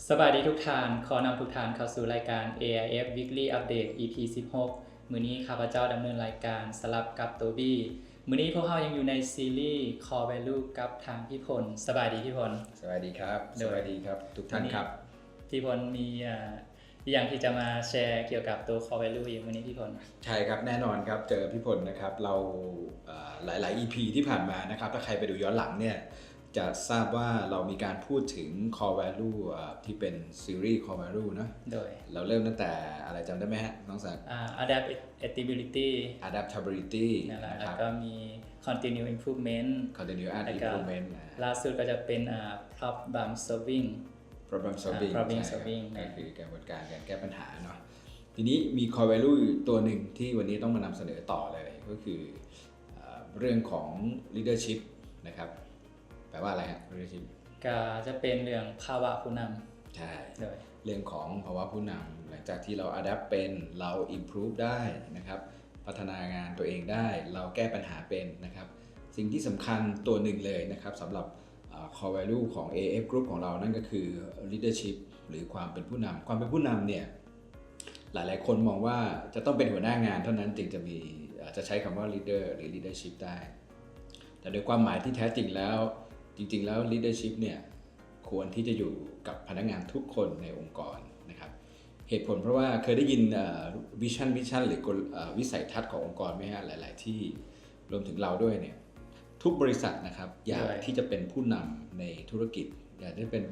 ສະບາຍດີທຸກທ່ານ, ຂໍນຳທຸກທ່ານເຂົ້າສູ່ລາຍການ ເອໄອເອັຟ Weekly Update ອີພີສິບຫົກ. ມື້ນີ້ຂ້າພະເຈົ້າດຳເນີນລາຍການສະຫຼັບກັບໂຕບີ. ມື້ນີ້ພວກເຮົາຍັງຢູ່ໃນຊີຣີ Core Value ກັບທາງພີ່ພົນ. ສະບາຍດີພີ່ພົນ. ສະບາຍດີຄັບ. ໂດຍ ສະບາຍດີຄັບທຸກທ່ານຄັບ. ພີ່ພົນມີ ເອີ ອີ່ຫຍັງທີ່ຈະມາແຊກ່ຽວກັບໂຕ Core Value ອີກມື້ນີ້ພີ່ພົນ? ໃຊ່ຄັບ ແນ່ນອນຄັບ ເຈີພີ່ພົນນະຄັບ. ເຮົາ ເອີ ຫຼາຍໆ ອີພີທີ່ຜ່ານມານະຄັບ ຖ້າໃຄໄປດູຍ້ອນຫຼັງເນ່ຍ ຈະຊາບວ່າເຮົາມີການພູດເຖິງ Core Value ເອີ ທີ່ເປັນຊີຣີ Core Value ເນາະ. ໂດຍ ເຮົາເລີ່ມຕັ້ງແຕ່ອະໄລ ຈຳໄດ້ໄໝຮະ ນ້ອງສັກ? ອາ Adaptability Adaptability ນັ້ນແຫຼະ ແລ້ວກໍມີ Continue Improvement Continuous ແລ້ວກໍ Improvement ອາ ລ່າສຸດກໍຈະເປັນ ອາ Problem Solving Problem Solving ອາ Problem Solving ກໍຄືກະບວນການການແກ້ບັນຫາເນາະ. ທີນີ້ມີ Core Value ຕົວໜຶ່ງທີ່ວັນນີ້ຕ້ອງມານຳສະເໜີຕໍ່ເລີຍ ກໍຄື ເອີ ເລື່ອງຂອງ Leadership ນະຄັບ. ແປວ່າອະໄລຮະ Leadership? ກໍຈະເປັນເລື່ອງພາວະຜູ້ນຳ. ໃຊ່ ໂດຍ ເລື່ອງຂອງພາວະຜູ້ນຳ ຫຼັງຈາກທີ່ເຮົາ Adapt ເປັນ ເຮົາ Improve ໄດ້ນະຄັບ ພັດທະນາງານຕົວເອງໄດ້ ເຮົາແກ້ບັນຫາເປັນນະຄັບ. ສິ່ງທີ່ສຳຄັນຕົວໜຶ່ງເລີຍນະຄັບ ສຳລັບ ເອີ Core Value ຂອງ ເອເອັຟ Group ຂອງເຮົາ ນັ້ນກໍຄື Leadership ຫຼື ຄວາມເປັນຜູ້ນຳ. ຄວາມເປັນຜູ້ນຳເນ່ຍ ຫຼາຍໆຄົນມອງວ່າຈະຕ້ອງເປັນຫົວໜ້າງານເທົ່ານັ້ນຈຶ່ງຈະມີ ເອີ ຈະໃຊ້ຄຳວ່າ Leader ຫຼື Leadership ໄດ້ ແຕ່ໂດຍຄວາມໝາຍທີ່ແທ້ຈິງແລ້ວ ຈິງໆແລ້ວ Leadership ເນ່ຍ ຄວນທີ່ຈະຢູ່ກັບພະນັກງານທຸກຄົນໃນອົງກອນນະຄັບ. ເຫດຜົນເພາະວ່າເຄີຍໄດ້ຍິນ ເອີ Vision Mission ຫຼື ກົນ ເອີ ວິໄສທັດຂອງອົງກອນໄໝຮະ? ຫຼາຍໆທີ່ ລວມເຖິງເຮົາດ້ວຍເນ່ຍ ທຸກບໍລິສັດນະຄັບ ຢາກ ໂດຍ ທີ່ຈະເປັນຜູ້ນຳໃນທຸລະກິດ ຢາກໄດ້ເປັນ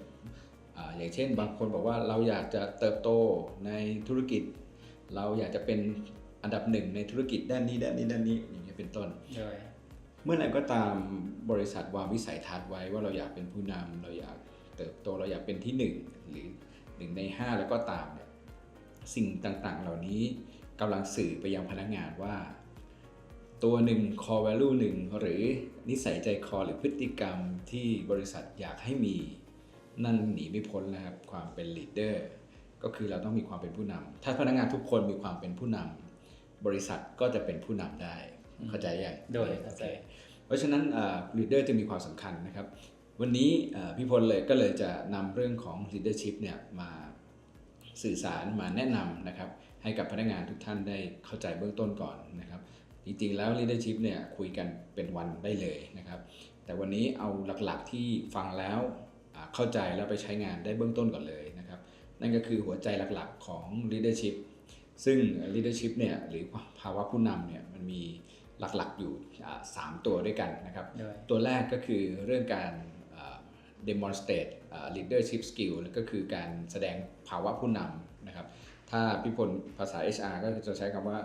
ອາ ຢ່າງເຊັ່ນ ບາງຄົນບອກວ່າ ເຮົາຢາກຈະເຕີບໂຕໃນທຸລະກິດ ເຮົາຢາກຈະເປັນອັນດັບໜຶ່ງໃນທຸລະກິດດ້ານນີ້ ດ້ານນີ້ ດ້ານນີ້ ຢ່າງເงี้ຍເປັນຕົ້ນ. ໂດຍ ເມື່ອໃດກໍຕາມບໍລິສັດວາງວິໄສທັດໄວ້ວ່າ ເຮົາຢາກເປັນຜູ້ນຳ ເຮົາຢາກເຕີບໂຕ ເຮົາຢາກເປັນທີໜຶ່ງ ຫຼື ໜຶ່ງໃນຫ້າ ແລ້ວກໍຕາມເນ່ຍ ສິ່ງຕ່າງໆເຫຼົ່ານີ້ກຳລັງສື່ໄປຍັງພະນັກງານວ່າ ຕົວໜຶ່ງ Core Value ໜຶ່ງ ຫຼື ນິໄສໃຈຄໍ ຫຼື ພຶດຕິກຳທີ່ບໍລິສັດຢາກໃຫ້ມີ ນັ້ນໜີໄມ່ພົ້ນນະຄັບ ຄວາມເປັນ Leader ກໍຄືເຮົາຕ້ອງມີຄວາມເປັນຜູ້ນຳ. ຖ້າພະນັກງານທຸກຄົນມີຄວາມເປັນຜູ້ນຳ ບໍລິສັດກໍຈະເປັນຜູ້ນຳໄດ້. ອືມ ເຂົ້າໃຈຍັງ? ໂດຍ ໂອເຄ ເຂົ້າໃຈ. ເພາະສະນັ້ນ ເອີ Leader ຈຶ່ງມີຄວາມສຳຄັນນະຄັບ. ວັນນີ້ ເອີ ພີ່ພົນເລີຍ ກໍເລີຍຈະນຳເລື່ອງຂອງ Leadership ເນ່ຍມາ ສື່ສານ ມາແນະນຳນະຄັບ ໃຫ້ກັບພະນັກງານທຸກທ່ານໄດ້ເຂົ້າໃຈເບື້ອງຕົ້ນກ່ອນນະຄັບ. ຈິງໆແລ້ວ Leadership ເນ່ຍ ຄຸຍກັນເປັນວັນໄດ້ເລີຍນະຄັບ ແຕ່ວັນນີ້ເອົາຫຼັກໆທີ່ຟັງແລ້ວ ອາ ເຂົ້າໃຈ ແລ້ວໄປໃຊ້ງານໄດ້ເບື້ອງຕົ້ນກ່ອນເລີຍນະຄັບ. ນັ້ນກໍຄືຫົວໃຈຫຼັກໆຂອງ Leadership ຊຶ່ງ Leadership ເນ່ຍ ຫຼື ພາວະຜູ້ນຳເນ່ຍ ມັນມີຫຼັກໆຢູ່ ອາ ສາມຕົວດ້ວຍກັນນະຄັບ. ໂດຍ ຕົວແລກກໍຄືເລື່ອງການ ອາ demonstrate ອາ leadership skill ກໍຄືການສະແດງພາວະຜູ້ນຳນະຄັບ. ຖ້າພີ່ພົນ ພາສາ ເອັດຊ໌ອາ ກໍຈະໃຊ້ຄຳວ່າ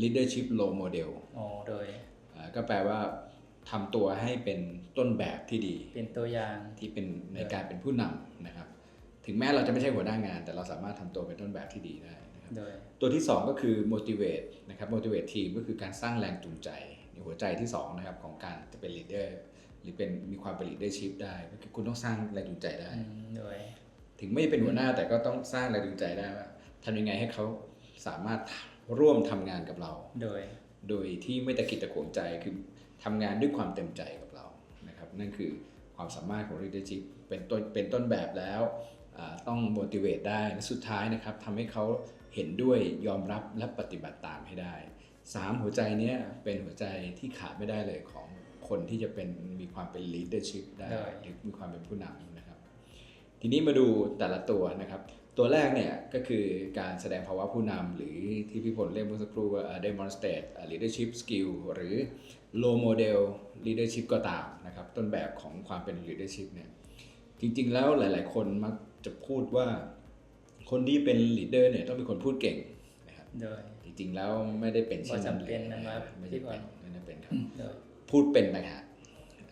leadership role model. ອໍ ໂດຍ ອາ ກໍແປວ່າທຳຕົວໃຫ້ເປັນຕົ້ນແບບທີ່ດີ ເປັນຕົວຢ່າງ ທີ່ເປັນໃນ ໂດຍ ການເປັນຜູ້ນຳນະຄັບ. ເຖິງແມ້ເຮົາຈະໄມ່ໃຊ່ຫົວໜ້າງານ ແຕ່ເຮົາສາມາດທຳຕົວເປັນຕົ້ນແບບທີ່ດີໄດ້ນະຄັບ. ໂດຍ ຕົວທີສອງກໍຄື motivate ນະຄັບ motivate team ກໍຄືການສ້າງແຮງຈູງໃຈ ໃນຫົວໃຈທີສອງນະຄັບ ຂອງການຈະເປັນ leader ຫຼື ເປັນ ມີຄວາມເປັນ leadership ໄດ້ ກໍຄືຄຸນຕ້ອງສ້າງແຮງຈູງໃຈໄດ້. ອືມ ໂດຍ ເຖິງແມ່ຈະເປັນຫົວໜ້າ ອືມ ແຕ່ກໍຕ້ອງສ້າງແຮງຈູງໃຈໄດ້ວ່າ ທຳຍັງໄງໃຫ້ເຂົາສາມາດຮ່ວມທຳງານກັບເຮົາ ໂດຍ ໂດຍທີ່ໄມ່ຕະກິດຕະຂວງໃຈ ຄືທຳງານດ້ວຍຄວາມເຕັມໃຈກັບເຮົານະຄັບ. ນັ້ນຄືຄວາມສາມາດຂອງ leadership ເປັນຕົ້ນ ເປັນຕົ້ນແບບແລ້ວ ອາ ຕ້ອງ motivate ໄດ້ ແລະ ສຸດທ້າຍນະຄັບ ທຳໃຫ້ເຂົາເຫັນດ້ວຍ ຍອມຮັບ ແລະ ປະຕິບັດຕາມໃຫ້ໄດ້. ສາມ ຫົວໃຈເນີ້ຍເປັນຫົວໃຈທີ່ຂາດໄມ່ໄດ້ເລີຍຂອງຄົນທີ່ຈະເປັນ ມີຄວາມເປັນ leadership ໄດ້ ໂດຍ ຫຼື ມີຄວາມເປັນຜູ້ນຳນະຄັບ. ທີນີ້ມາດູແຕ່ລະຕົວນະຄັບ. ຕົວແລກເນ່ຍກໍຄືການສະແດງພາວະຜູ້ນຳ ຫຼື ທີ່ພີ່ພົນລຽກເມື່ອສັກຄรู่ວ່າ demonstrate leadership skill ຫຼື role model leadership ກໍຕາມນະຄັບ. ຕົ້ນແບບຂອງຄວາມເປັນ leadership ເນ່ຍ ຈິງໆແລ້ວຫຼາຍໆຄົນມັກຈະພູດວ່າ ຄົນທີ່ເປັນ leader ເນ່ຍຕ້ອງເປັນຄົນພູດເກັ່ງນະຄັບ. ໂດຍ ຈິງໆແລ້ວໄມ່ໄດ້ເປັນເຊັ່ນນັ້ນເລີຍ. ບໍ່ຈຳເປັນນະ ບໍ່ຈຳເປັນ ບໍ່ຈຳເປັນຄັບ. ໂດຍ ພູດເປັນຕ່າງຫາກ.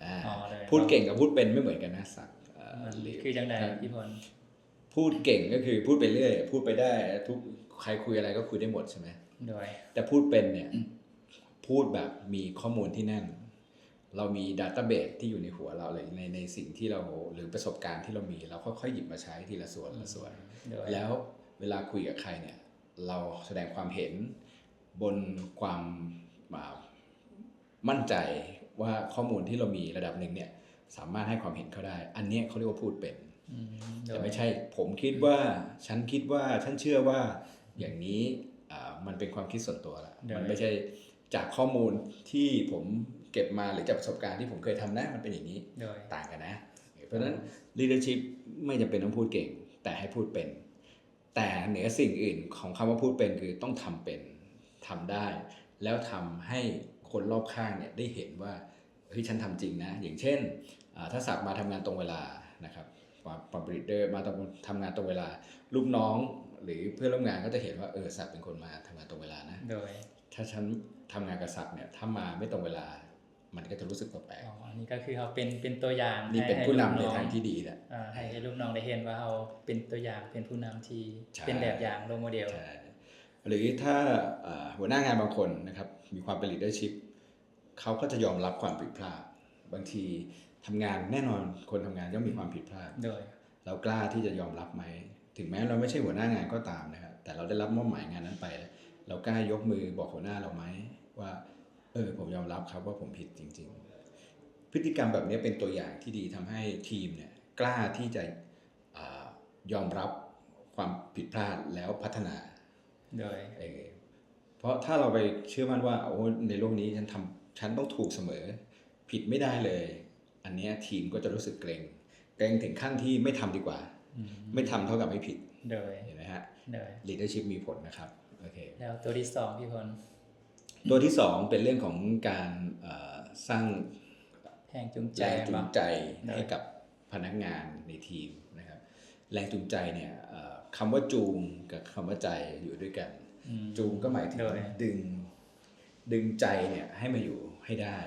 ອາ ອໍ ໂດຍ ພູດເກັ່ງກັບພູດເປັນໄມ່ເໝືອນກັນນະ ສັກ. ເອີ ມັນຄືຈັ່ງໃດ ພີ່ພົນ? ພູດເກັ່ງກໍຄືພູດໄປເລື້ອຍ ພູດໄປໄດ້ ທຸກ ໃຄຄຸຍອະໄລກໍຄຸຍໄດ້ໝົດໃຊ່ໄໝ? ໂດຍ ແຕ່ພູດເປັນເນ່ຍ ອືມ ພູດແບບມີຂໍ້ມູນທີ່ແໜ້ນ ເຮົາມີ database ທີ່ຢູ່ໃນຫົວເຮົາ ຫຼື ໃນ ໃນສິ່ງທີ່ເຮົາ ຫຼື ປະສົບການທີ່ເຮົາມີ ເຮົາຄ່ອຍໆຫຍິບມາໃຊ້ທີລະສ່ວນ ອືມ ລະສ່ວນ. ໂດຍ ແລ້ວເວລາຄຸຍກັບໃຄເນ່ຍ ເຮົາສະແດງຄວາມເຫັນບົນຄວາມ ອ່າ ໝັ້ນໃຈວ່າຂໍ້ມູນທີ່ເຮົາມີລະດັບໜຶ່ງເນ່ຍ ສາມາດໃຫ້ຄວາມເຫັນເຂົາໄດ້. ອັນເນີ້ຍເຂົາຮຽກວ່າພູດເປັນ. ອືມ ແຕ່ ໂດຍ ไม่ใช่ "ผมคิดว่า ฉันคิดว่า ฉันเชื่อว่า" อย่างนี้ อ่า มันเป็นความคิดส่วนตัวละ โดย มันไม่ใช่จากข้อมูลที่ผมเก็บมา หรือจากประสบการณ์ที่ผมเคยทำนะ มันเป็นอย่างนี้ โดย ต่างกันนะ เพราะฉะนั้น leadership ไม่จำเป็นต้องพูดเก่ง แต่ให้พูดเป็น แต่เหนือสิ่งอื่นของคำว่าพูดเป็น คือต้องทำเป็น ทำได้ แล้วทำให้คนรอบข้างเนี่ยได้เห็นว่า เฮ้ย ฉันทำจริงนะ อย่างเช่น อ่า ถ้าศักดิ์มาทำงานตรงเวลานะครับ ความ ความเป็น leader มาทำ ทำงานตรงเวลา ลูกน้องหรือเพื่อนร่วมงานก็จะเห็นว่า เออ ศักดิ์เป็นคนมาทำงานตรงเวลานะ โดย ถ้าฉันทำงานกับศักดิ์เนี่ย ถ้ามาไม่ตรงเวลา มันก็จะรู้สึกแปลกๆ อ๋อ อันนี้ก็คือเราเป็น เป็นตัวอย่าง นี่เป็นผู้นำในทางที่ดีแหละ ให้ ให้ลูกน้อง อ่า ให้ ให้ลูกน้องได้เห็นว่าเราเป็นตัวอย่าง เป็นผู้นำที่ ใช่ เป็นแบบอย่าง role model ใช่ หรือถ้า อ่า หัวหน้างานบางคนนะครับ มีความเป็น leadership เขาก็จะยอมรับความผิดพลาด บางทีทำงาน แน่นอนคนทำงานย่อมมีความผิดพลาด โดย เรากล้าที่จะยอมรับไหม ถึงแม้เราไม่ใช่หัวหน้างานก็ตามนะครับ แต่เราได้รับมอบหมายงานนั้นไป เรากล้ายกมือบอกหัวหน้าเราไหมว่า เออ ผมยอมรับครับว่าผมผิดจริงๆ พฤติกรรมแบบนี้เป็นตัวอย่างที่ดีทำให้ทีมเนี่ยกล้าที่จะ อ่า ยอมรับความผิดพลาดแล้วพัฒนา โดย เออ เพราะถ้าเราไปเชื่อมั่นว่า โอ้ ในโลกนี้ฉันทำ ฉันต้องถูกเสมอ ผิดไม่ได้เลย อันเนี้ยทีมก็จะรู้สึกเกร็ง เกร็งถึงขั้นที่ไม่ทำดีกว่า อืม ไม่ทำเท่ากับไม่ผิด โดย เห็นไหมฮะ โดย leadership มีผลนะครับ โอเค แล้วตัวที่สองพี่พล ตัวที่สองเป็นเรื่องของการ เอ่อ สร้าง แรงจูงใจ แรงจูงใจ บ่ โดย ให้กับพนักงานในทีมนะครับ แรงจูงใจเนี่ย เอ่อ คำว่าจูงกับคำว่าใจอยู่ด้วยกัน อืม จูงก็หมายถึง โดย ดึง ดึงใจเนี่ยให้มาอยู่ให้ได้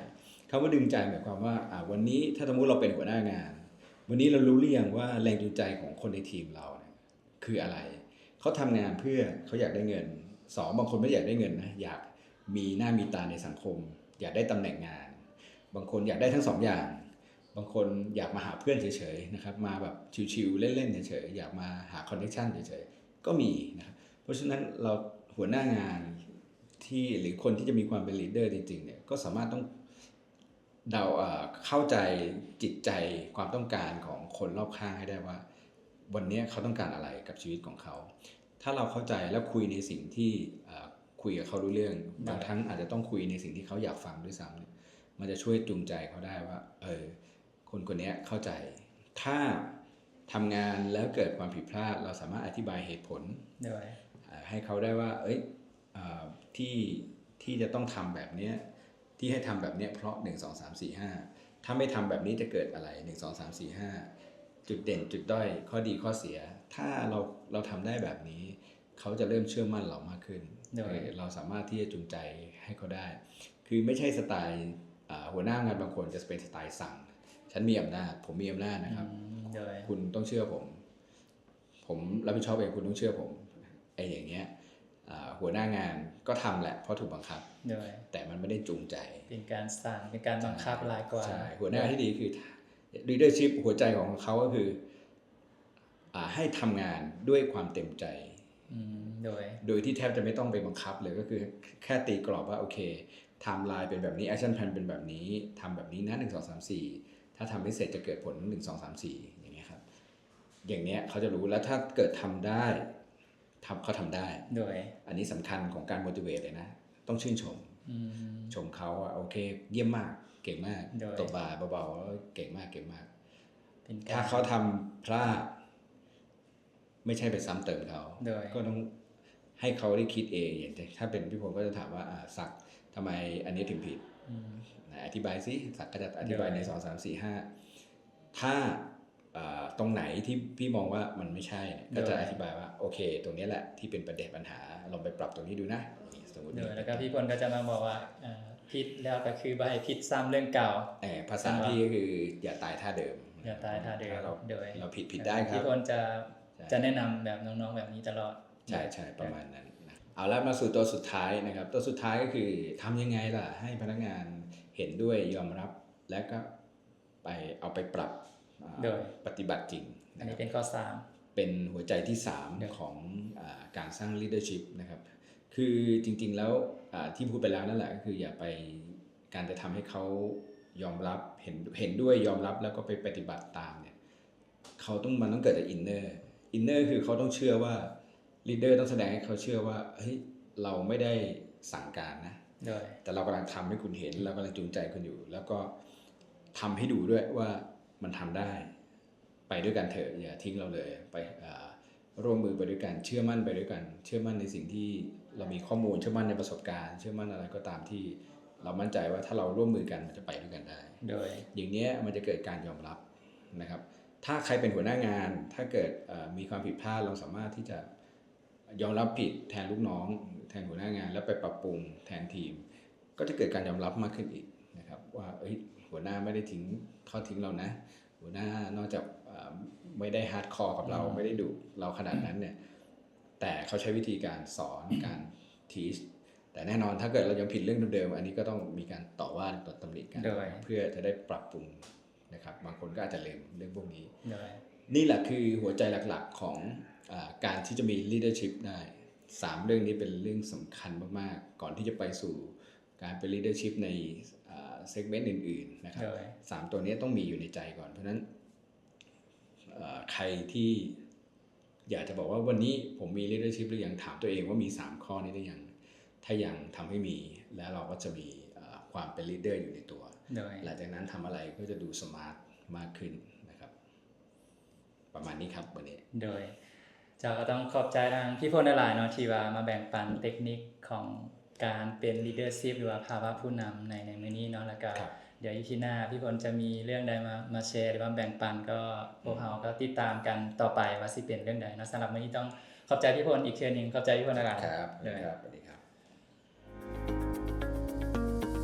คำว่าดึงใจหมายความว่า อ่า วันนี้ถ้าสมมุติเราเป็นหัวหน้างาน วันนี้เรารู้หรือยังว่าแรงจูงใจของคนในทีมเราเนี่ยคืออะไร เขาทำงานเพื่อเขาอยากได้เงิน สอง บางคนไม่ได้อยากได้เงินนะ อยากมีหน้ามีตาในสังคม อยากได้ตำแหน่งงาน บางคนอยากได้ทั้งสองอย่าง บางคนอยากมาหาเพื่อนเฉยๆ นะครับ มาแบบชิลๆ เล่นๆ เฉยๆ อยากมาหา connection เฉยๆ ก็มีนะครับ เพราะฉะนั้นเรา หัวหน้างานที่ หรือคนที่จะมีความเป็น leader จริงๆ เนี่ย ก็สามารถต้องเดา เอ่อ เข้าใจจิตใจความต้องการของคนรอบข้างให้ได้ว่า วันเนี้ยเขาต้องการอะไรกับชีวิตของเขา ถ้าเราเข้าใจและคุยในสิ่งที่ เอ่อ คุยกับเขารู้เรื่อง ได้ บางครั้งอาจจะต้องคุยในสิ่งที่เขาอยากฟังด้วยซ้ำเนี่ย มันจะช่วยจูงใจเขาได้ว่า เออ คนคนเนี้ยเข้าใจ ถ้าทำงานแล้วเกิดความผิดพลาด เราสามารถอธิบายเหตุผล โดย อ่า ให้เขาได้ว่า เอ้ย อ่า ที่ ที่จะต้องทำแบบเนี้ย ที่ให้ทำแบบเนี้ยเพราะ หนึ่ง สอง สาม สี่ ห้า ถ้าไม่ทำแบบนี้จะเกิดอะไร หนึ่ง สอง สาม สี่ ห้า จุดเด่น จุดด้อย ข้อดี ข้อเสีย ถ้าเรา เราทำได้แบบนี้ เขาจะเริ่มเชื่อมั่นเรามากขึ้น โดย เออ เราสามารถที่จะจูงใจให้เขาได้ คือไม่ใช่สไตล์ อ่า หัวหน้างานบางคนจะเป็นสไตล์สั่ง "ฉันมีอำนาจ ผมมีอำนาจนะครับ อืม โดย คุณต้องเชื่อผม ผมรับผิดชอบเอง คุณต้องเชื่อผม" ไอ้อย่างเงี้ย อ่า หัวหน้างานก็ทำแหละ เพราะถูกบังคับ โดย แต่มันไม่ได้จูงใจ เป็นการสั่ง เป็นการบังคับ ใช่ หลายกว่า ใช่ หัวหน้าที่ดีคือ leadership หัวใจของเขาก็คือ อ่า ให้ทำงานด้วยความเต็มใจ อืม โดย โดยที่แทบจะไม่ต้องไปบังคับเลย ก็คือแค่ตีกรอบว่า โอเค ไทม์ไลน์เป็นแบบนี้ แอคชั่นแพลนเป็นแบบนี้ ทำแบบนี้นะ หนึ่ง สอง สาม สี่ ถ้าทำไม่เสร็จจะเกิดผล หนึ่ง สอง สาม สี่ อย่างเงี้ยครับ อย่างเนี้ยเขาจะรู้ แล้วถ้าเกิดทำได้ ทำ เขาทำได้ โดย อันนี้สำคัญของการ motivate เลยนะ ต้องชื่นชม อืม ชมเขาว่า โอเค เยี่ยมมาก เก่งมาก โดย ตบบ่าเบาๆ เก่งมาก เก่งมาก เป็นการ ถ้าเขาทำพลาด ไม่ใช่ไปซ้ำเติมเขา โดย ก็ต้องให้เขาได้คิดเอง อย่างถ้าเป็นพี่พลก็จะถามว่า อ่า ศักดิ์ ทำไมอันนี้ถึงผิด อืม ไหนอธิบายสิ ศักดิ์ก็จะอธิบาย โดย ใน สอง สาม สี่ ห้า ถ้า อ่า ตรงไหนที่พี่มองว่ามันไม่ใช่เนี่ย โดย ก็จะอธิบายว่า โอเค ตรงนี้แหละที่เป็นประเด็นปัญหา ลองไปปรับตรงนี้ดูนะ อย่างนี้ สมมุติ โดย แล้วก็พี่พลก็จะมาบอกว่า เอ่อ ผิดแล้วก็คือบ่ให้ผิดซ้ำเรื่องเก่า เอ่อ ภาษาพี่ก็คืออย่าตายท่าเดิม อย่าตายท่าเดิม ถ้าเรา โดย เราผิด ผิดได้ครับ พี่พลจะ ใช่ จะแนะนำแบบน้องๆแบบนี้ตลอด ใช่ ใช่ ประมาณนั้นนะ เอาละ มาสู่ตัวสุดท้ายนะครับ ตัวสุดท้ายก็คือทำยังไงล่ะให้พนักงานเห็นด้วย ยอมรับ และก็ไปเอาไปปรับ อ่า โดย ปฏิบัติจริงนะครับ อันนี้เป็นข้อสาม เป็นหัวใจที่สาม โดย ของ อ่า การสร้าง leadership นะครับ คือจริงๆแล้ว อ่า ที่พูดไปแล้วนั่นแหละ ก็คืออย่าไป การจะทำให้เขายอมรับ เห็น เห็นด้วย ยอมรับ แล้วก็ไปปฏิบัติตามเนี่ย ເຂົາຕ້ອງ ມັນຕ້ອງເກີດຈາກ inner inner ຄືເຂົາຕ້ອງເຊື່ອວ່າ leader ຕ້ອງສະແດງໃຫ້ເຂົາເຊື່ອວ່າ ເຮີ້ຍ ເຮົາໄມ່ໄດ້ສັ່ງການນະ ໂດຍ ແຕ່ເຮົາກຳລັງທຳໃຫ້ຄຸນເຫັນ ເຮົາກຳລັງຈູງໃຈຄຸນຢູ່ ແລ້ວກໍທຳໃຫ້ດູດ້ວຍວ່າມັນທຳໄດ້. ໄປດ້ວຍກັນເຖາະ ຢ່າຖິ້ມເຮົາເລີຍ ໄປ ເອີ ຮ່ວມມືໄປດ້ວຍກັນ ເຊື່ອໝັ້ນໄປດ້ວຍກັນ ເຊື່ອໝັ້ນໃນສິ່ງທີ່ເຮົາມີຂໍ້ມູນ ເຊື່ອໝັ້ນໃນປະສົບການ ເຊື່ອໝັ້ນອະໄລກໍຕາມທີ່ເຮົາໝັ້ນໃຈວ່າ ຖ້າເຮົາຮ່ວມມືກັນ ມັນຈະໄປດ້ວຍກັນໄດ້ ໂດຍ ຢ່າງເນີ້ຍມັນຈະເກີດການຍອມຮັບນະຄັບ. ຖ້າໃຄເປັນຫົວໜ້າງານ ຖ້າເກີດ ເອີ ມີຄວາມຜິດພາດ ເຮົາສາມາດທີ່ຈະຍອມຮັບຜິດແທນລູກນ້ອງ ແທນຫົວໜ້າງານ ແລ້ວໄປປັບປຸງແທນທີມ ກໍຈະເກີດການຍອມຮັບມາກຂຶ້ນອີກນະຄັບ ວ່າ ເອີຍ ຫົວໜ້າໄມ່ໄດ້ຖິ້ມ ທອດຖິ້ມເຮົານະ ຫົວໜ້ານອກຈາກ ເອີ ໄມ່ໄດ້ hardcore ກັບເຮົາ ອືມ ໄມ່ໄດ້ດຸເຮົາຂະໜາດນັ້ນເນ່ຍ ແຕ່ເຂົາໃຊ້ວິທີການສອນ ການ teach ແຕ່ແນ່ນອນ ຖ້າເກີດເຮົາຍັງຜິດເລື່ອງເດີມໆ ອັນນີ້ກໍຕ້ອງມີການຕໍ່ວ່າ ຕໍ່ຕຳໜິກັນ ໂດຍ ເພື່ອຈະໄດ້ປັບປຸງນະຄັບ. ບາງຄົນກໍອາດຈະລືມເລື່ອງພວກນີ້ ໂດຍ ນີ້ແຫຼະຄືຫົວໃຈຫຼັກໆຂອງ ເອີ ການທີ່ຈະມີ leadership ໄດ້. ສາມເລື່ອງນີ້ເປັນເລື່ອງສຳຄັນມາກໆ ກ່ອນທີ່ຈະໄປສູ່ ການເປັນ leadership ໃນ ເອີ segment ອື່ນໆນະຄັບ ໂດຍ ສາມຕົວນີ້ຕ້ອງມີຢູ່ໃນໃຈກ່ອນ. ເພາະນັ້ນ ເອີ ໃຄທີ່ຢາກຈະບອກວ່າ ວັນນີ້ຜົມມີ leadership ຫຼືຍັງ ຖາມຕົວເອງວ່າມີສາມຂໍ້ນີ້ຫຼືຍັງ? ຖ້າຍັງ ທຳໃຫ້ມີ ແລ້ວເຮົາກໍຈະມີ ເອີ ຄວາມເປັນ leader ຢູ່ໃນຕົວ ໂດຍ ຫຼັງຈາກນັ້ນທຳອະໄລກໍຈະດູ smart ມາກຂຶ້ນນະຄັບ. ປະມານນີ້ຄັບ ມື້ນີ້ ໂດຍ ເຈົ້າ ກໍຕ້ອງຂອບໃຈທາງພີ່ພົນຫຼາຍໆເນາະ ທີ່ວ່າມາແບ່ງປັນເຕັກນິກຂອງການເປັນ leadership ຫຼືວ່າພາວະຜູ້ນຳໃນ ໃນມື້ນີ້ເນາະ ແລ້ວກໍ ຄັບ ດຽວອີພີໜ້າພີ່ພົນຈະມີເລື່ອງໃດມາ ມາແຊ ຫຼືວ່າແບ່ງປັນ ກໍພວກເຮົາກໍຕິດຕາມກັນຕໍ່ໄປວ່າຊິເປັນເລື່ອງໃດເນາະ. ສຳລັບມື້ນີ້ຕ້ອງຂອບໃຈພີ່ພົນອີກເທື່ອໜຶ່ງ ຂອບໃຈພີ່ພົນຫຼາຍໆ ຄັບ ໂດຍ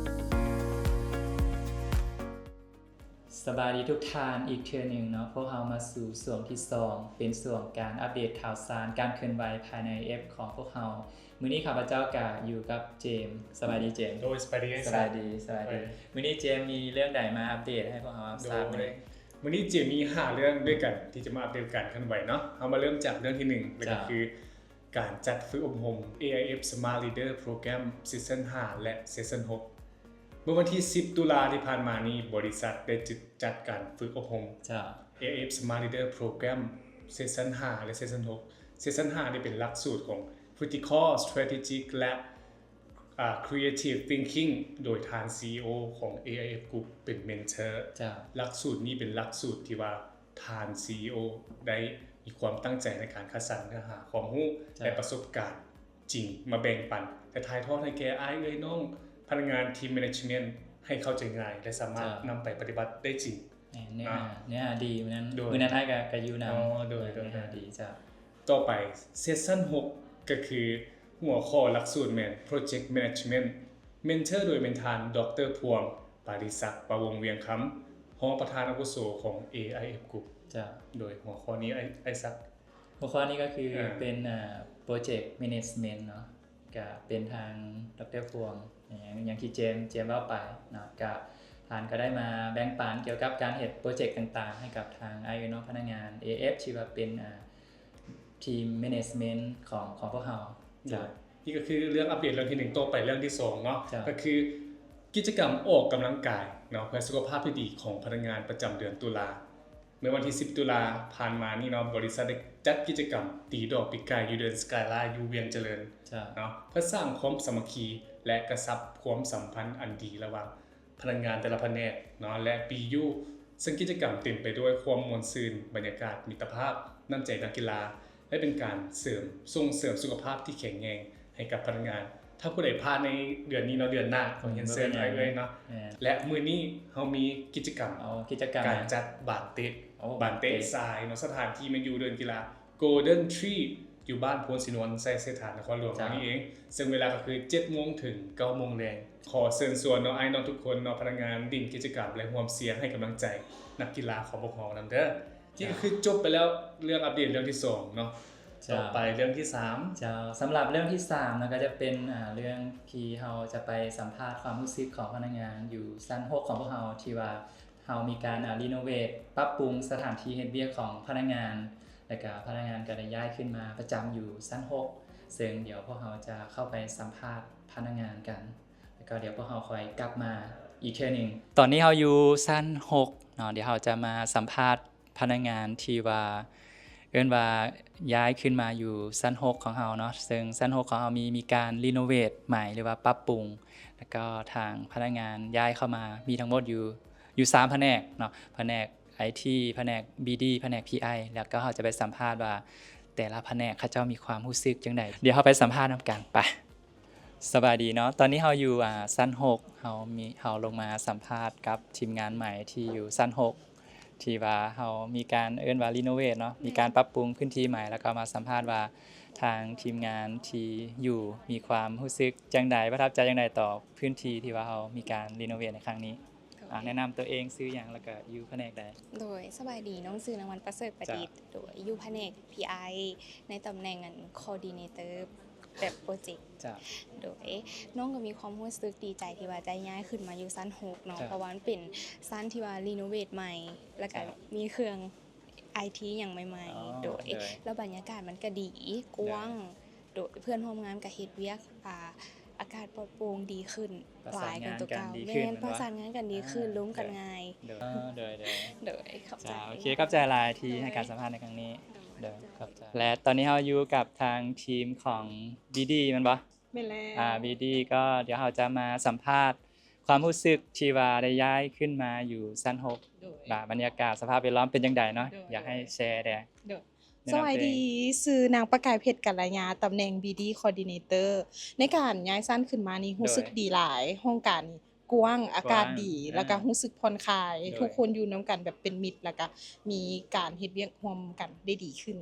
ສະບາຍດີທຸກທ່ານອີກເທື່ອໜຶ່ງເນາະ. ພວກເຮົາມາສູ່ຊ່ວງທີສອງ ເປັນຊ່ວງການອັບເດດຂ່າວສານ ການເຄື່ອນໄຫວພາຍໃນແອັບຂອງພວກເຮົາ. ມື້ນີ້ຂ້າພະເຈົ້າກະຢູ່ກັບເຈມ. ສະບາຍດີເຈມ. ໂດຍ ສະບາຍດີ ສະບາຍດີ ສະບາຍດີ. ມື້ນີ້ເຈມມີເລື່ອງໃດມາອັບເດດໃຫ້ພວກເຮົາຮັບຊາບ? ໂດຍ ມື້ນີ້ເຈມມີຫ້າເລື່ອງດ້ວຍກັນທີ່ຈະມາອັບເດດການເຄື່ອນໄຫວເນາະ. ເຮົາມາເລີ່ມຈາກເລື່ອງທີໜຶ່ງ ແລ້ວກໍຄື ການຈັດຝຶກອົບຮົມ ເອໄອເອັຟ Smart Leader Program Season ຫ້າ ແລະ Season ຫົກ. ເມື່ອວັນທີສິບ ຕຸລາທີ່ຜ່ານມານີ້ ບໍລິສັດໄດ້ຈັດ ຈັດການຝຶກອົບຮົມ ເຈົ້າ ເອໄອເອັຟ Smart Leader Program Season ຫ້າ ແລະ Season ຫົກ. Season ຫ້າ ນີ້ເປັນຫຼັກສູດຂອງ Critical Strategic ແລະ ອ່າ Creative Thinking ໂດຍທ່ານ ຊີອີໂອ ຂອງ ເອໄອເອັຟ Group ເປັນ Mentor ເຈົ້າ ຫຼັກສູດນີ້ເປັນຫຼັກສູດທີ່ວ່າ ທ່ານ ຊີອີໂອ ໄດ້ມີຄວາມຕັ້ງໃຈໃນການຄັດສັນເນື້ອຫາຄວາມຮູ້ ເຈົ້າ ແລະ ປະສົບການຈິງມາແບ່ງປັນ ແລະ ຖ່າຍທອດໃຫ້ແກ່ອ້າຍເອື້ອຍນ້ອງພະນັກງານ Team Management ໃຫ້ເຂົ້າໃຈງ່າຍ ແລະ ສາມາດ ເຈົ້າ ນຳໄປປະຕິບັດໄດ້ຈິງ. ແມ່ນ ເນື້ອຫາ ເນື້ອຫາດີ ມື້ນັ້ນ ໂດຍ ມື້ນັ້ນອ້າຍກະ ກະຢູ່ນຳ. ອໍ ໂດຍ ໂດຍ ເນື້ອຫາດີ ເຈົ້າ. ຕໍ່ໄປ Season ຫົກ ກໍຄືຫົວຂໍ້ຫຼັກສູດແມ່ນ Project Management Mentor ໂດຍແມ່ນທ່ານ ດຣ ພວງ ປາລິສັກ ປະວົງ ວຽງຄຳ ຮອງປະທານອາວຸໂສຂອງ ເອໄອເອັຟ Group ເຈົ້າ. ໂດຍຫົວຂໍ້ນີ້ ອ້າຍ ອ້າຍສັກ ຫົວຂໍ້ນີ້ກໍຄື ອ່າ ເປັນ ເອີ Project Management ເນາະ ກະເປັນທາງ ດຣ ພວງ ຢ່າງ ຢ່າງທີ່ເຈມ ເຈມເວົ້າໄປເນາະ ກະທ່ານກໍໄດ້ມາແບ່ງປັນກ່ຽວກັບການເຮັດໂປຣເຈັກຕ່າງໆ ໃຫ້ກັບທາງອ້າຍເອື້ອຍນ້ອງພະນັກງານ ເອໄອເອັຟ ທີ່ວ່າເປັນ ເອີ Team Management ຂອງ ຂອງພວກເຮົາ. ເຈົ້າ. ນີ້ກໍຄືເລື່ອງອັບເດດເລື່ອງທີໜຶ່ງ. ຕໍ່ໄປເລື່ອງທີສອງເນາະ ເຈົ້າ ກໍຄືກິດຈະກຳອອກກຳລັງກາຍເນາະ ເພື່ອສຸຂະພາບທີ່ດີຂອງພະນັກງານປະຈຳເດືອນຕຸລາ. ເມື່ອວັນທີສິບ ຕຸລາຜ່ານມານີ້ເນາະ ບໍລິສັດໄດ້ຈັດກິດຈະກຳຕີດອກປີກໄກ່ຢູ່ເດີ່ນ Skyline ຢູ່ວຽງຈະເລີນ ເຈົ້າ ເນາະ ເພື່ອສ້າງຄວາມສາມັກຄີ ແລະ ກະຊັບຄວາມສຳພັນອັນດີລະຫວ່າງ ພະນັກງານແຕ່ລະພະແນກເນາະ ແລະ ບີຢູ ເຊິ່ງກິດຈະກຳເຕັມໄປດ້ວຍຄວາມມ່ວນຊື່ນ, ບັນຍາກາດມິດຕະພາບ, ນ້ຳໃຈນັກກິລາ ແລະ ເປັນການເສີມ ສົ່ງເສີມສຸຂະພາບທີ່ແຂງແຮງໃຫ້ກັບພະນັກງານ. ຖ້າຜູ້ໃດພາດໃນເດືອນນີ້ເນາະ ເດືອນໜ້າ ອືມ ຂໍຮຽນເຊີນອ້າຍເອື້ອຍເນາະ ແມ່ນ ແລະ ມື້ນີ້ເຮົາມີກິດຈະກຳ ເອົາ ກິດຈະກຳ ການຈັດບານເຕະ ໂອ້ ບານເຕະ ບານເຕະຊາຍເນາະ ສະຖານທີ່ແມ່ນຢູ່ເດີ່ນກິລາ Golden Tree ຢູ່ບ້ານໂພນສີນວນ ໄຊເສດຖາ ນະຄອນຫຼວງ ເຈົ້າ ເຮົານີ້ເອງ. ເຊິ່ງເວລາກໍຄື ເຈັດໂມງ ເຖິງ ເກົ້າໂມງແລງ. ຂໍເຊີນຊວນເນາະ ອ້າຍນ້ອງທຸກຄົນເນາະ ພະນັກງານຫຼິ້ນກິດຈະກຳ ແລະ ຮ່ວມເຊຍໃຫ້ກຳລັງໃຈນັກກິລາຂອງພວກເຮົານຳເດີ. ນີ້ກໍຄືຈົບໄປແລ້ວເລື່ອງອັບເດດເລື່ອງທີສອງເນາະ. ເຈົ້າ. ຕໍ່ໄປເລື່ອງທີສາມ. ເຈົ້າ. ສຳລັບເລື່ອງທີສາມເນາະ ກໍຈະເປັນ ອ່າ ເລື່ອງທີ່ເຮົາຈະໄປສຳພາດຄວາມຮູ້ສຶກຂອງພະນັກງານຢູ່ຊັ້ນຫົກຂອງພວກເຮົາ ທີ່ວ່າ ເຮົາມີການ ອ່າ ຣີໂນເວດ ປັບປຸງສະຖານທີ່ເຮັດວຽກຂອງພະນັກງານ ແລ້ວກະພະນັກງານກໍໄດ້ຍ້າຍຂຶ້ນມາປະຈຳຢູ່ຊັ້ນຫົກ ເຊິ່ງດຽວພວກເຮົາຈະເຂົ້າໄປສຳພາດພະນັກງານກັນ ແລ້ວກໍດຽວພວກເຮົາຄ່ອຍກັບມາອີກເທື່ອໜຶ່ງ. ຕອນນີ້ເຮົາຢູ່ຊັ້ນຫົກເນາະ ດຽວເຮົາຈະມາສຳພາດ ພະນັກງານທີ່ວ່າ ເອີ້ນວ່າຍ້າຍຂຶ້ນມາຢູ່ຊັ້ນຫົກຂອງເຮົາເນາະ, ເຊິ່ງຊັ້ນຫົກຂອງເຮົາມີ ມີການຣີໂນເວດໃໝ່ ຫຼືວ່າປັບປຸງ, ແລ້ວກໍທາງພະນັກງານຍ້າຍເຂົ້າມາ ມີທັງໝົດຢູ່ ຢູ່ສາມພະແນກເນາະ, ພະແນກໄອທີ, ພະແນກບີດີ, ພະແນກພີໄອ, ແລ້ວກໍເຮົາຈະໄປສຳພາດວ່າແຕ່ລະພະແນກເຂົາເຈົ້າມີຄວາມຮູ້ສຶກຈັ່ງໃດ. ດຽວເຮົາໄປສຳພາດນຳກັນ, ໄປ. ສະບາຍດີເນາະ, ຕອນນີ້ເຮົາຢູ່ ອ່າ ຊັ້ນຫົກ, ເຮົາມີ ເຮົາລົງມາສຳພາດກັບທີມງານໃໝ່ທີ່ຢູ່ຊັ້ນຫົກ ທີ່ວ່າເຮົາມີການເອີ້ນວ່າຣີໂນເວດເນາະ, ມີການປັບປຸງພື້ນທີ່ໃໝ່, ແລ້ວກໍມາສຳພາດວ່າທາງທີມງານທີ່ຢູ່ມີຄວາມຮູ້ສຶກຈັ່ງໃດ, ປະທັບໃຈຈັ່ງໃດຕໍ່ພື້ນທີ່ທີ່ວ່າເຮົາມີການຣີໂນເວດໃນຄັ້ງນີ້. ໂດຍ ອ່າ ແນະນຳຕົວເອງ, ຊື່ຫຍັງ ແລ້ວກໍຢູ່ພະແນກໃດ? ໂດຍ ສະບາຍດີ, ນ້ອງຊື່ນາງວັນປະເສີດປະດິດ, ໂດຍ ຢູ່ພະແນກພີໄອ ໃນຕຳແໜ່ງ ອັນ coordinator ແບບໂປຣເຈັກ. ໂດຍ ນ້ອງກໍມີຄວາມຮູ້ສຶກດີໃຈທີ່ວ່າໄດ້ຍ້າຍຂຶ້ນມາຢູ່ຊັ້ນຫົກເນາະ, ເພາະວ່າມັນເປັນຊັ້ນທີ່ວ່າຣີໂນເວດໃໝ່ ແລ້ວກໍມີເຄື່ອງໄອທີຫຍັງໃໝ່ໆ. ໂດຍ ແລ້ວບັນຍາກາດມັນກໍດີ ກວ້າງ. ໂດຍ ເພື່ອນຮ່ວມງານກໍເຮັດວຽກ ອ່າ ອາກາດປອດໂປ່ງດີຂຶ້ນ ປະສານງານກັນດີຂຶ້ນ. ແມ່ນ ປະສານງານກັນດີຂຶ້ນ, ລົມກັນງ່າຍ. ໂດຍ ໂດຍ ໂດຍ ຂອບໃຈ. ໂອເຄ ຂອບໃຈຫຼາຍທີ່ໃຫ້ການສຳພາດໃນຄັ້ງນີ້. ໂດຍ ໂດຍ ຂອບໃຈ. ແລະ ຕອນນີ້ເຮົາຢູ່ກັບທາງທີມຂອງບີດີແມ່ນບໍ່? ແມ່ນແລ້ວ. ອ່າ ບີດີ ກໍດຽວເຮົາຈະມາສຳພາດຄວາມຮູ້ສຶກທີ່ວ່າໄດ້ຍ້າຍຂຶ້ນມາຢູ່ຊັ້ນຫົກ. ໂດຍ ວ່າບັນຍາກາດສະພາບແວດລ້ອມເປັນຈັ່ງໃດເນາະ? ໂດຍ ຢາກໃຫ້ແຊແດ່. ໂດຍ ສະບາຍດີ, ຊື່ນາງປະກາຍເພັດ ກັນລະຍາ, ຕຳແໜ່ງບີດີ coordinator. ໃນການຍ້າຍຊັ້ນຂຶ້ນມານີ້ ໂດຍ ຮູ້ສຶກດີຫຼາຍ, ຫ້ອງການນີ້ກວ້າງ, ອາກາດດີ, ກວ້າງ ແລ້ວກໍ ອ່າ ຮູ້ສຶກຜ່ອນຄາຍ. ໂດຍ ທຸກຄົນຢູ່ນຳກັນແບບເປັນມິດ, ແລ້ວກໍມີການເຮັດວຽກຮ່ວມກັນໄດ້ດີຂຶ້ນ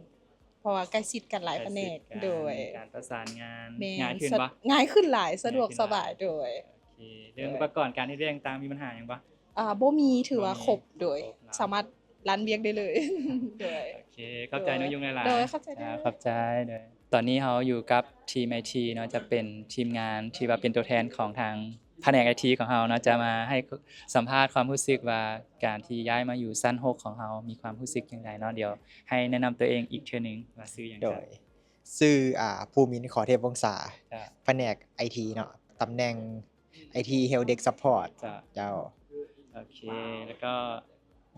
ເພາະວ່າໃກ້ຊິດກັນຫຼາຍພະແນກ. ໂດຍ ມີການປະສານງານ ແມ່ນ ງ່າຍຂຶ້ນບໍ່? ສະ- ງ່າຍຂຶ້ນຫຼາຍ, ສະດວກສະບາຍ. ໂດຍ ໂອເຄ ເລື່ອງອຸປະກອນການເຮັດວຽກຕ່າງໆ ມີບັນຫາຫຍັງບໍ່? ອ່າ ບໍ່ມີ, ຖືວ່າຄົບ. ໂດຍ ສາມາດລັນວຽກໄດ້ເລີຍ. ໂດຍ ໂອເຄ ຂອບໃຈນ້ອງຍຸງຫຼາຍໆ. ໂດຍ ຂອບໃຈ. ອ່າ ຂອບໃຈ. ໂດຍ ຕອນນີ້ເຮົາຢູ່ກັບທີມໄອທີເນາະ, ຈະເປັນທີມງານທີ່ວ່າເປັນຕົວແທນຂອງທາງ ພະແນກໄອທີຂອງເຮົາເນາະ ຈະມາໃຫ້ສຳພາດຄວາມຮູ້ສຶກວ່າການທີ່ຍ້າຍມາຢູ່ຊັ້ນຫົກຂອງເຮົາມີຄວາມຮູ້ສຶກຈັ່ງໃດເນາະ. ດຽວໃຫ້ແນະນຳຕົວເອງອີກເທື່ອໜຶ່ງວ່າຊື່ຫຍັງ. ໂດຍ ຊື່ ອ່າ ພູມິນ ຂໍເທບວົງສາ, ພະແນກໄອທີເນາະ, ຕຳແໜ່ງໄອທີ Help Desk Support. ເຈົ້າ ເຈົ້າ ໂອເຄ ແລ້ວກໍ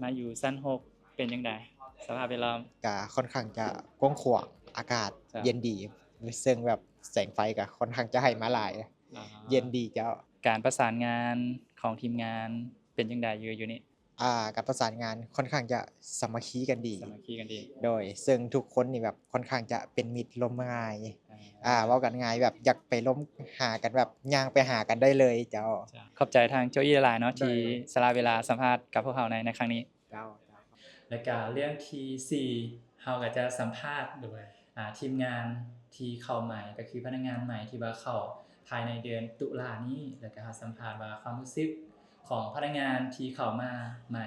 ມາຢູ່ຊັ້ນຫົກເປັນຈັ່ງໃດ ສະພາບແວດລ້ອມ? ກະຄ່ອນຂ້າງຈະກວ້າງຂວາງ, ອາກາດເຢັນດີ, ເຊິ່ງແບບແສງໄຟກະຄ່ອນຂ້າງຈະໃຫ້ມາຫຼາຍ. ອ່າ ເຢັນດີເຈົ້າ. ການປະສານງານຂອງທີມງານເປັນຈັ່ງໃດຢູ່ ຢູ່ນີ້? ອ່າ ການປະສານງານຄ່ອນຂ້າງຈະສາມັກຄີກັນດີ. ສາມັກຄີກັນດີ. ໂດຍ ເຊິ່ງທຸກຄົນນີ້ແບບຄ່ອນຂ້າງຈະເປັນມິດ ລົມງ່າຍ. ອ່າ ອ່າ ເວົ້າກັນງ່າຍ ແບບຢາກໄປລົມຫາກັນ ແບບຍ່າງໄປຫາກັນໄດ້ເລີຍເຈົ້າ. ເຈົ້າ ຂອບໃຈທາງໂຈອີ່ຫຼາຍໆເນາະ ໂດຍ ທີ່ສະຫຼະເວລາສຳພາດກັບພວກເຮົາໃນ ໃນຄັ້ງນີ້. ເຈົ້າ ເຈົ້າ. ແລ້ວກະເລື່ອງທີສີ່ ເຮົາກໍຈະສຳພາດໂດຍ ອ່າ ທີມງານທີ່ເຂົ້າໃໝ່ ກໍຄືພະນັກງານໃໝ່ທີ່ວ່າເຂົ້າພາຍໃນເດືອນຕຸລານີ້ ແລ້ວກໍເຮົາສຳພາດວ່າຄວາມຮູ້ສຶກຂອງພະນັກງານທີ່ເຂົ້າມາໃໝ່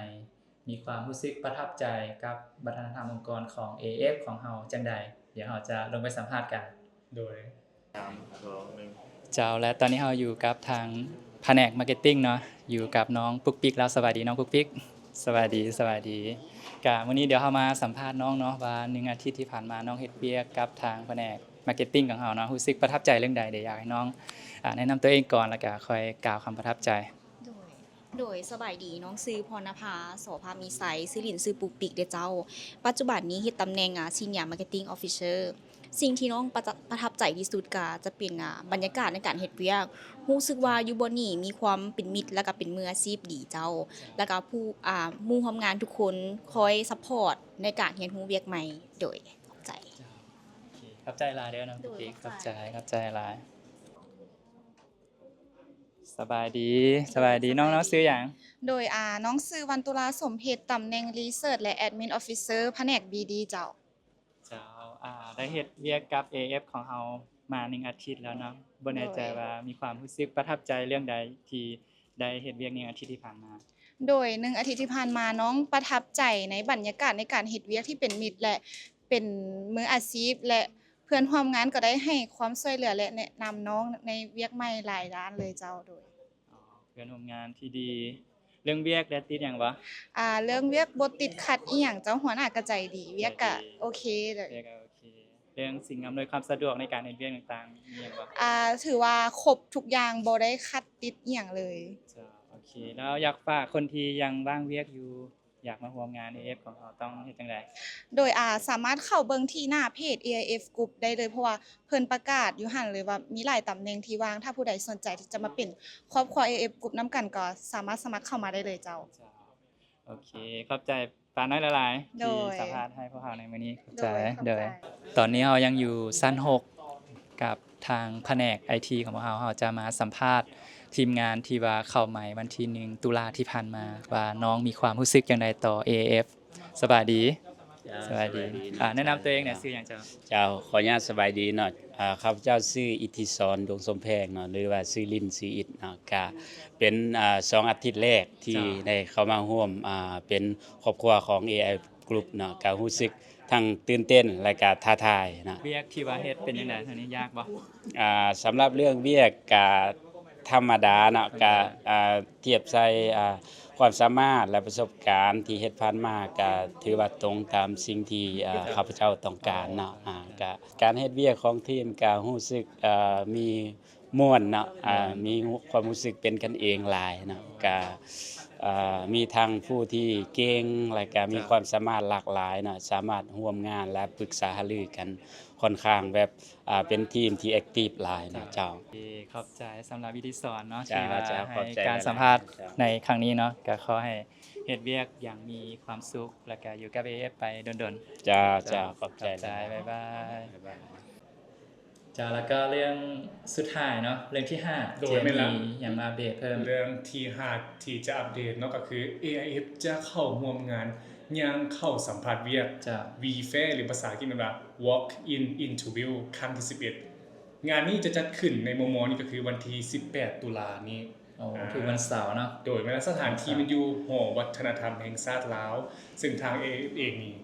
ມີຄວາມຮູ້ສຶກປະທັບໃຈກັບວັດທະນະທຳອົງກອນຂອງ ເອເອັຟ ຂອງເຮົາຈັ່ງໃດ. ດຽວເຮົາຈະລົງໄປສຳພາດກັນ. ໂດຍ ສາມ ສອງ ໜຶ່ງ ເຈົ້າ ແລະ ຕອນນີ້ເຮົາຢູ່ກັບທາງພະແນກ Marketing ເນາະ, ຢູ່ກັບນ້ອງປຸກປິກ. ລາວສະບາຍດີນ້ອງປຸກປິກ. ສະບາຍດີ ສະບາຍດີ. ກະມື້ນີ້ດຽວເຮົາມາສຳພາດນ້ອງເນາະ ວ່າໜຶ່ງອາທິດທີ່ຜ່ານມານ້ອງເຮັດວຽກກັບທາງພະແນກ Marketing ຂອງເຮົາເນາະ ຮູ້ສຶກປະທັບໃຈເລື່ອງໃດ? ດຽວຢາກໃຫ້ນ້ອງ ອ່າ ແນະນຳຕົວເອງກ່ອນ ແລ້ວກະຄ່ອຍກ່າວຄຳປະທັບໃຈ. ໂດຍ ໂດຍ ສະບາຍດີ, ນ້ອງຊື່ ພອນນະພາ ສໍພາມີໄຊ, ຊື່ຫຼິ້ນຊື່ປຸກປິກເດ້ເຈົ້າ. ປັດຈຸບັນນີ້ເຮັດຕຳແໜ່ງ ອ່າ Senior Marketing Officer. ສິ່ງທີ່ນ້ອງປະ ປະທັບໃຈທີ່ສຸດກະຈະເປັນ ອ່າ ບັນຍາກາດໃນການເຮັດວຽກ. ຮູ້ສຶກວ່າຢູ່ບ່ອນນີ້ມີຄວາມເປັນມິດ ແລ້ວກະເປັນມືອາຊີບດີເຈົ້າ. ແລ້ວກະຜູ້ ອ່າ ໝູ່ຮ່ວມງານທຸກຄົນຄອຍຊັບພອດໃນການຮຽນຮູ້ວຽກໃໝ່. ໂດຍ ຂອບໃຈ. ໂອເຄ ຂອບໃຈຫຼາຍເດີນ້ອງປຸກປິກ. ໂດຍ ຂອບໃຈ ຂອບໃຈ ຂອບໃຈຫຼາຍ. ສະບາຍດີ ສະບາຍດີ. ນ້ອງ ນ້ອງຊື່ຫຍັງ? ໂດຍ ອ່າ ນ້ອງຊື່ ວັນຕຸລາ ສົມເພັດ, ຕຳແໜ່ງ Research ແລະ Admin Officer ພະແນກ ບີ ດີ ເຈົ້າ. ເຈົ້າ ອ່າ ໄດ້ເຮັດວຽກກັບ ເອ ເອັຟ ຂອງເຮົາມາໜຶ່ງອາທິດແລ້ວເນາະ, ບໍ່ແນ່ໃຈວ່າມີຄວາມຮູ້ສຶກປະທັບໃຈເລື່ອງໃດທີ່ໄດ້ເຮັດວຽກໜຶ່ງອາທິດທີ່ຜ່ານມາ? ໂດຍ ໜຶ່ງອາທິດທີ່ຜ່ານມາ ນ້ອງປະທັບໃຈໃນບັນຍາກາດໃນການເຮັດວຽກທີ່ເປັນມິດ ແລະ ເປັນມືອາຊີບ ແລະ ເພື່ອນຮ່ວມງານກໍໄດ້ໃຫ້ຄວາມຊ່ວຍເຫຼືອ ແລະ ແນະນຳນ້ອງໃນວຽກໃໝ່ຫຼາຍດ້ານເລີຍເຈົ້າ. ໂດຍ ອໍ ເພື່ອນຮ່ວມງານທີ່ດີ. ເລື່ອງວຽກແດ່ ຕິດຫຍັງບໍ່? ອ່າ ເລື່ອງວຽກບໍ່ຕິດຂັດອີ່ຫຍັງເຈົ້າ, ຫົວໜ້າກໍໃຈດີ, ວຽກກໍໂອເຄເລີຍ. ວຽກກໍໂອເຄ. ເລື່ອງສິ່ງອຳນວຍຄວາມສະດວກໃນການເຮັດວຽກຕ່າງໆ ມີຫຍັງບໍ່? ອ່າ ຖືວ່າຄົບທຸກຢ່າງ, ບໍ່ໄດ້ຂັດຕິດອີ່ຫຍັງເລີຍ. ເຈົ້າ ໂອເຄ. ແລ້ວຢາກຝາກຄົນທີ່ຍັງວ່າງວຽກຢູ່ ຢາກມາຮ່ວມງານ ເອເອັຟ ຂອງເຮົາຕ້ອງເຮັດຈັ່ງໃດ? ໂດຍ ອາ ສາມາດເຂົ້າເບິ່ງທີ່ໜ້າເພຈ ເອໄອເອັຟ Group ໄດ້ເລີຍ ເພາະວ່າເພິ່ນປະກາດຢູ່ຫັ້ນເລີຍວ່າມີຫຼາຍຕຳແໜ່ງທີ່ວ່າງ ຖ້າຜູ້ໃດສົນໃຈທີ່ຈະມາເປັນຄອບຄົວ ເອໄອເອັຟ Group ນຳກັນ ກໍສາມາດສະໝັກເຂົ້າມາໄດ້ເລີຍເຈົ້າ. ໂອເຄ ຂອບໃຈປ້ານ້ອຍຫຼາຍໆ ໂດຍ ທີ່ສຳພາດໃຫ້ພວກເຮົາໃນມື້ນີ້ ຂອບໃຈ ໂດຍ ໂດຍ ຂอบใจ ຕອນນີ້ເຮົາຍັງຢູ່ຊັ້ນຫົກ ກັບທາງພະແນກໄອທີຂອງພວກເຮົາ ເຮົາຈະມາສຳພາດທີມງານທີ່ວ່າເຂົ້າໃໝ່ວັນທີໜຶ່ງຕຸລາທີ່ຜ່ານມາ ວ່ານ້ອງມີຄວາມຮູ້ສຶກຈັ່ງໃດຕໍ່ ເອເອັຟ ສະບາຍດີ ເຈົ້າ ສະບາຍດີ ສະບາຍດີ ອ່າ ເນາະ ແນະນຳຕົວເອງແດ່ ເຈົ້າ ຊື່ຫຍັງເຈົ້າ? ເຈົ້າ ຂໍອະນຸຍາດສະບາຍດີເນາະ ອ່າ ຂ້າພະເຈົ້າຊື່ ອິດທິສອນ ດວງສົມແພງເນາະ ຫຼືວ່າຊື່ຫຼິ້ນ ຊື່ອິດເນາະ ກະເປັນ ອ່າ ສອງອາທິດແລກທີ່ ເຈົ້າ ໄດ້ເຂົ້າມາຮ່ວມ ອ່າ ເປັນຄອບຄົວຂອງ ເອໄອ Group ເນາະ ກະຮູ້ສຶກທັງຕື່ນເຕັ້ນ ແລະກະທ້າທາຍເນາະ. ວຽກທີ່ວ່າເຮັດເປັນຈັ່ງໃດ? ອັນນີ້ຍາກບໍ່? ອ່າ ສຳລັບເລື່ອງວຽກກະທຳມະດາເນາະ ກະ ອ່າ ທຽບໃສ່ ອ່າ ຄວາມສາມາດ ແລະ ປະສົບການທີ່ເຮັດຜ່ານມາ ກະຖືວ່າຕົງຕາມສິ່ງທີ່ ອ່າ ຂ້າພະເຈົ້າຕ້ອງການເນາະ ອ່າ ກະການເຮັດວຽກຂອງທີມກະຮູ້ສຶກ ອ່າ ມີມ່ວນເນາະ ອ່າ ມີຄວາມຮູ້ສຶກເປັນກັນເອງຫຼາຍເນາະ ກະ ອ່າ ມີທັງຜູ້ທີ່ເກັ່ງ ແລະກະມີຄວາມສາມາດຫຼາກຫຼາຍເນາະ ສາມາດຮ່ວມງານ ແລະ ປຶກສາຫາລືກັນຄ່ອນຂ້າງແບບ ອ່າ ເປັນທີມທີ່ active ຫຼາຍເນາະເຈົ້າ. ໂອເຄ ຂອບໃຈສຳລັບວິທີສອນເນາະ ເຈົ້າ ທີ່ວ່າ ເຈົ້າ ໃຫ້ ຂອບໃຈ ການສຳພາດ ຫຼາຍໆ ໃນຄັ້ງນີ້ເນາະ ກະຂໍໃຫ້ເຮັດວຽກຢ່າງມີຄວາມສຸກ ແລະກະຢູ່ກັບ ເອເອັຟ ໄປດົນໆ. ເຈົ້າ ເຈົ້າ ຂອບໃຈ ຂອບໃຈ ຫຼາຍໆ ບາຍບາຍ ບາຍບາຍ. ເຈົ້າ ແລ້ວກໍເລື່ອງສຸດທ້າຍເນາະ ເລື່ອງທີຫ້າ ໂດຍ ເຈມ ແມ່ນລະ ມີຫຍັງມາອັບເດດເພີ່ມ? ເລື່ອງທີຫ້າທີ່ຈະອັບເດດເນາະ ກໍຄື ເອໄອເອັຟ ຈະເຂົ້າຮ່ວມງານຍ່າງເຂົ້າສຳພາດວຽກ ເຈົ້າ V-Fair ຫຼືພາສາອັງກິດແມ່ນວ່າ Walk In Interview ຄັ້ງທີສິບເອັດ. ງານນີ້ຈະຈັດຂຶ້ນໃນມໍ່ໆນີ້ ກໍຄືວັນທີສິບແປດຕຸລານີ້ ໂອ້ ອ່າ ຖືກວັນເສົາເນາະ. ໂດຍ ແມ່ນລະ ສະຖານທີ່ມັນຢູ່ຫໍວັດທະນະທຳແຫ່ງຊາດລາວ ເຊິ່ງທາງ ເອໄອເອັຟ ເອງນີ້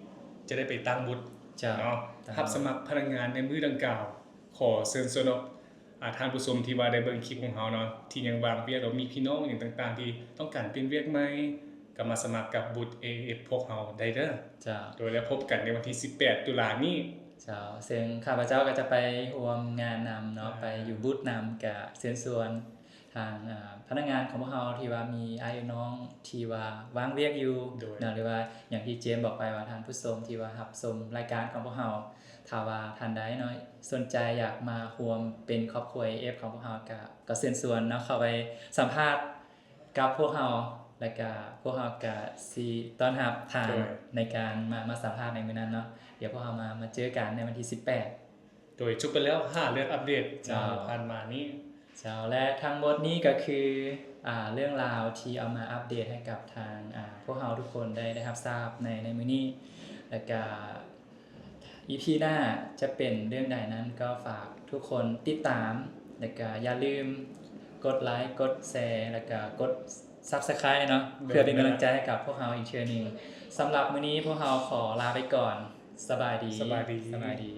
ຈະໄດ້ໄປຕັ້ງບູດ ເຈົ້າ ເນາະ ຮັບສະໝັກພະນັກງານໃນມື້ດັ່ງກ່າວ. ຂໍເຊີນຊວນເນາະ ອ່າ ທ່ານຜູ້ຊົມທີ່ວ່າໄດ້ເບິ່ງຄລິບຂອງເຮົາເນາະ ທີ່ຍັງວ່າງວຽກ ຫຼືມີພີ່ນ້ອງຫຍັງຕ່າງໆ ທີ່ຕ້ອງການປ່ຽນວຽກໃໝ່ ກໍມາສະໝັກກັບບູດ ເອໄອເອັຟ ພວກເຮົາໄດ້ເດີ. ເຈົ້າ ໂດຍ ແລ້ວພົບກັນໃນວັນທີສິບແປດຕຸລານີ້. ເຈົ້າ ເຊິ່ງຂ້າພະເຈົ້າກໍຈະໄປຮ່ວມງານນຳເນາະ ໄປຢູ່ບູດນຳ ກະເຊີນຊວນ ທາງ ອ່າ ພະນັກງານຂອງພວກເຮົາທີ່ວ່າມີອ້າຍນ້ອງທີ່ວ່າວ່າງວຽກຢູ່ ໂດຍ ເນາະ ຫຼືວ່າຢ່າງທີ່ເຈມບອກໄປວ່າທ່ານຜູ້ຊົມທີ່ວ່າຮັບຊົມລາຍການຂອງພວກເຮົາ ຖ້າວ່າທ່ານໃດເນາະສົນໃຈຢາກມາຮ່ວມເປັນຄອບຄົວ ເອເອັຟ ຂອງພວກເຮົາ ກະ ກໍເຊີນຊວນເນາະ ເຂົ້າໄປສຳພາດກັບພວກເຮົາ ແລ້ວກະພວກເຮົາກະຊິຕ້ອນຮັບທ່ານ ໂດຍ ໃນການມາ ມາສຳພາດໃນມື້ນັ້ນເນາະ. ດຽວພວກເຮົາມາ ມາເຈີກັນໃນວັນທີສິບແປດ ໂດຍ ຈົບໄປແລ້ວຫ້າເລື່ອງອັບເດດ ເຈົ້າ ໃນຜ່ານມານີ້. ເຈົ້າ ແລະ ທັງໝົດນີ້ກໍຄື ອ່າ ເລື່ອງລາວທີ່ເອົາມາອັບເດດໃຫ້ກັບທາງ ອ່າ ພວກເຮົາທຸກຄົນໄດ້ ໄດ້ຮັບຊາບໃນ ໃນມື້ນີ້ ແລ້ວກະ ອີພີໜ້າຈະເປັນເລື່ອງໃດນັ້ນ ກໍຝາກທຸກຄົນຕິດຕາມ ແລ້ວກະຢ່າລືມກົດໄລ ກົດແຊ ແລ້ວກະກົດ Subscribe ເນາະ ແມ່ນ ເພື່ອເປັນກຳລັງໃຈໃຫ້ກັບພວກເຮົາອີກເທື່ອໜຶ່ງ. ສຳລັບມື້ນີ້ພວກເຮົາຂໍລາໄປກ່ອນ. ສະບາຍດີ. ສະບາຍດີ. ສະບາຍດີ.